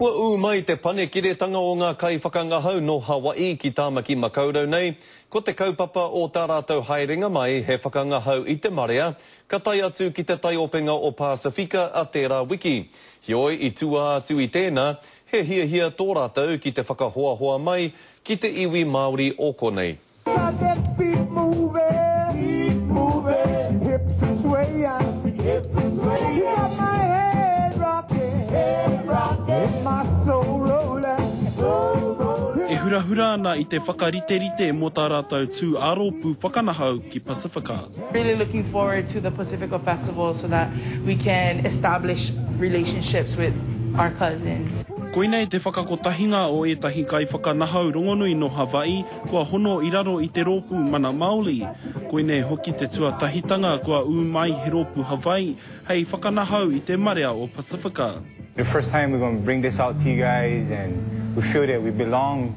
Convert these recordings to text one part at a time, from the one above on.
Kua ū mai te panekiretanga o ngā kaiwhakangahau nō Hawaii ki Tāmaki Makaurau nei, ko te kaupapa o tā rātou haerenga mai he whakangahau i te marea, ka tae atu ki te taiopenga o Pasifika a tērā wiki. Heoi, i tua atu i tēnā, he hiahia tō rātou ki te whakahoahoa mai ki te iwi Māori o konei. Got them feet moving, feet moving, hips a swaying, hips a swaying. You got my head rocking, head rocking, my soul rolling, soul rolling. E hurahura ana i te whakariterite mō tā rātou tū ā-rōpū whakanahau ki Pasifika. Really looking forward to the Pasifika Festival so that we can establish relationships with our cousins. Koinei te whakakotahinga o ētahi kaiwhakanahau rongonui nō Hawaii kua hono i raro i te rōpū Mana Maoli. Koinei hoki te tuatahitanga kua ū mai he rōpū Hawaii hei whakanahau i te marea o Pasifika. The first time we're gonna bring this out to you guys and we feel that we belong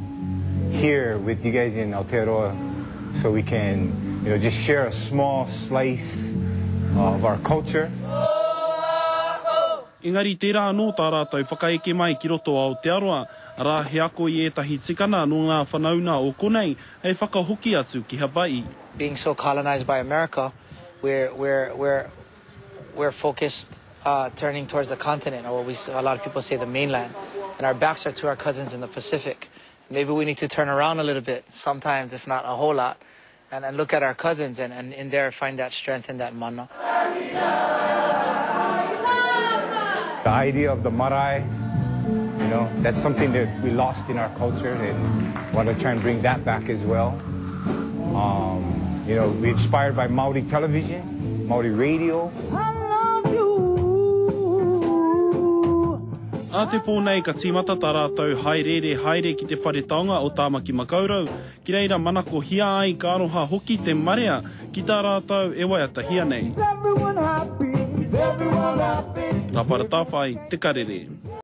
here with you guys in Aotearoa so we can you know just share a small slice of our culture. Engari tērā anō tā rātou whakaeke mai ki roto o Aotearoa, arā, he ako i ētahi tikana nō ngā whanauna o konei hei whakahoki atu ki Hawaii. Being so colonized by America, we're, we're, we're, we're focused uh, turning towards the continent, or what we, a lot of people say the mainland, and our backs are to our cousins in the Pacific. Maybe we need to turn around a little bit, sometimes, if not a whole lot, and, and look at our cousins and, and in there find that strength and that mana. The idea of the marae, you know, that's something that we lost in our culture and want to try and bring that back as well. Um, you know, we're inspired by Maori television, Maori radio. Ā te pō nei ka tīmata tā rātou haereere haere ki te Whare Taonga o Tāmaki Makaurau, ki reira manakohia ai ka aroha hoki te marea ki tā rātou e waiatahia nei. Rāpara Tāwhai, Te Karere.